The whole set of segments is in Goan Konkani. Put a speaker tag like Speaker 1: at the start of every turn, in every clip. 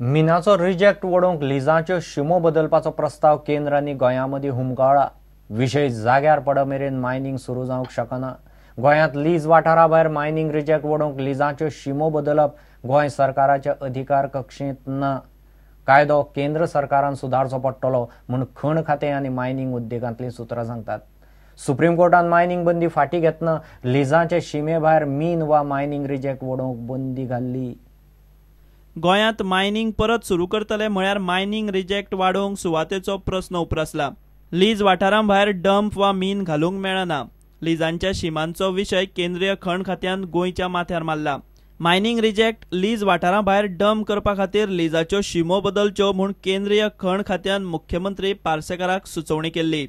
Speaker 1: मिनाचो रिजेक्ट वडोवंक लिजांच्यो शिमो बदलपाचो प्रस्ताव केंद्र आनी गोंया मदीं हुमकळ्ळा. विशय जाग्यार पड मेरेन मायनिंग सुरू जावंक शकना. गोंयांत लीज वाठारा भायर मायनिंग रिजेक्ट वडोवंक लिजांच्यो शिमो बदलप गोंय सरकाराच्या अधिकार कक्षेंत ना. कायदो केंद्र सरकारान सुदारचो पडटलो म्हूण खण खातें आनी मायनिंग उद्देगांतलीं सुत्रां सांगतात. सुप्रीम कोर्टान मायनिंग बंदी फाटीं घेतना लिजांचे शिमे भायर मीन वा मायनिंग रिजेक्ट वडोवंक बंदी घाल्ली.
Speaker 2: गोंयांत मायनिंग परत सुरू करतले म्हळ्यार मायनिंग रिजेक्ट वाडोवंक सुवातेचो प्रस्न उप्रासला. लीज वाठारां भायर डंप वा मीन घालूंक मेळना. लिजांच्या शिमांचो विशय केंद्रीय खण खात्यान गोंयच्या माथ्यार मारला. मायनिंग रिजेक्ट लीज वाठारां भायर डंप करपा खातीर लिजाच्यो शिमो बदलच्यो म्हूण केंद्रीय खण खात्यान मुख्यमंत्री पार्सेकाराक सुचोवणी केल्ली.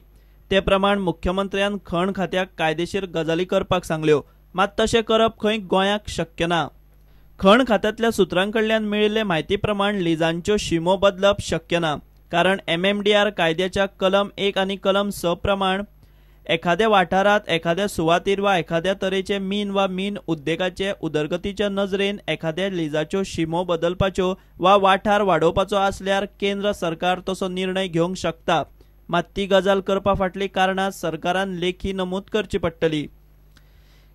Speaker 2: ते प्रमाण मुख्यमंत्र्यान खण खात्याक कायदेशीर गजाली करपाक सांगल्यो, मात तशें करप खंय गोंयाक शक्य ना. खण खात्यांतल्या सुत्रां कडल्यान मेळिल्ले म्हायती प्रमाण लिजांच्यो शिमो बदलप शक्य ना, कारण MMDR कायद्याच्या कलम 1 आनी कलम 6 प्रमाण एखाद्या वाठारांत एखाद्या सुवातीर वा एखाद्या तरेचे मीन वा मीन उद्देगाचे उदरगतीच्या नजरेन एखाद्या लिजाच्यो शिमो बदलपाच्यो वा वाठार वाडोवपाचो आसल्यार केंद्र सरकार तसो निर्णय घेवंक शकता. मात ती गजाल करपा फाटली कारणां सरकारान लेखी नमूद करची पडटली.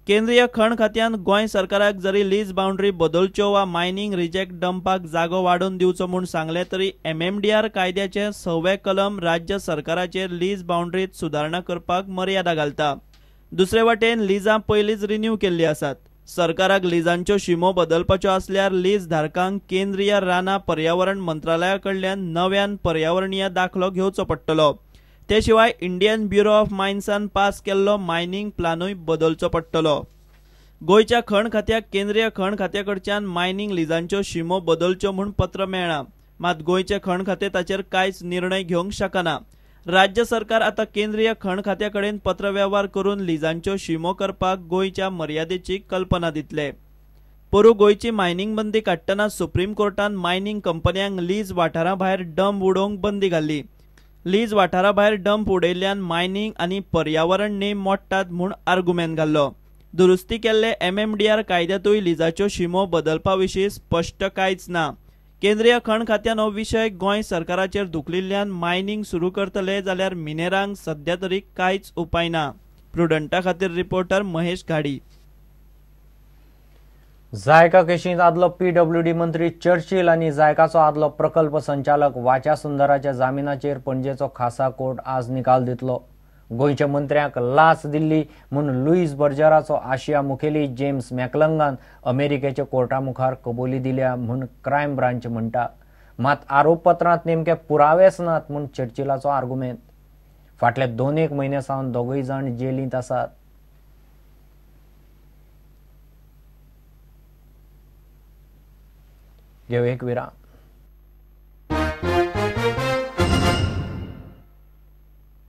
Speaker 2: केंद्रीय खण खात्यान गोंय सरकाराक जरी लीज बाउंड्री बदलच्यो वा मायनिंग रिजेक्ट डंपाक जागो वाडोवन दिवचो म्हूण सांगलें तरी MMDR कायद्याचें 6वें कलम राज्य सरकाराचेर लीज बाउंड्रीत सुदारणा करपाक मर्यादा घालता. दुसरे वटेन लिजां पयलींच रिन्यू केल्ली आसात. सरकाराक लिजांच्यो शिमो बदलपाच्यो आसल्यार लीज धारकांक केंद्रीय रानां पर्यावरण मंत्रालया कडल्यान नव्यान पर्यावरणीय दाखलो घेवचो पडटलो. ते शिवाय इंडियन ब्युरो ऑफ मायन्सान पास केल्लो मायनिंग प्लानूय बदलचो पडटलो. गोंयच्या खण खात्याक केंद्रीय खण खात्या कडच्यान मायनिंग लिजांच्यो शिमो बदलच्यो म्हूण पत्र मेळ्ळां, मात गोंयचें खण खातें ताचेर कांयच निर्णय घेवंक शकना. राज्य सरकार आतां केंद्रीय खण खात्या कडेन पत्रवेव्हार करून लिजांच्यो शिमो करपाक गोंयच्या मर्यादेची कल्पना दितले. पोरूं गोंयची मायनिंग बंदी काडटना सुप्रीम कोर्टान मायनिंग कंपन्यांक लीज वाठारा भायर डंप उडोवंक बंदी घाल्ली. लीज वाठारा भायर डंप उडयल्ल्यान मायनिंग आनी पर्यावरण नेम मोडटात म्हूण आर्गुमेंत घाल्लो. दुरुस्ती केल्ले MMDR कायद्यांतूय लिजाच्यो शिमो बदलपा विशीं स्पश्ट कांयच ना. केंद्रीय खण खात्यान हो विशय गोंय सरकाराचेर धुकलिल्ल्यान मायनिंग सुरू करतले जाल्यार मिनेरांक सद्या तरी कांयच उपाय ना. प्रुडंटा खातीर रिपोर्टर महेश घाडी.
Speaker 1: जायका केशींत आदलो PWD मंत्री चर्चिल आनी जायकाचो आदलो प्रकल्प संचालक वाचा सुंदराच्या जामिनाचेर पणजेचो खासा कोर्ट आज निकाल दितलो. गोंयच्या मंत्र्यांक लाच दिल्ली म्हूण लुईस बर्जराचो आशिया मुखेली जेम्स मॅकलंगान अमेरिकेच्या कोर्टा मुखार कबोली दिल्या म्हूण क्रायम ब्रांच म्हणटा. मात आरोपपत्रांत नेमके पुरावेच नात म्हूण चर्चिलाचो आर्गुमेंत. फाटले 2-1 म्हयने सावन दोगूय जाण जेलींत आसात. घेवं एक विराम.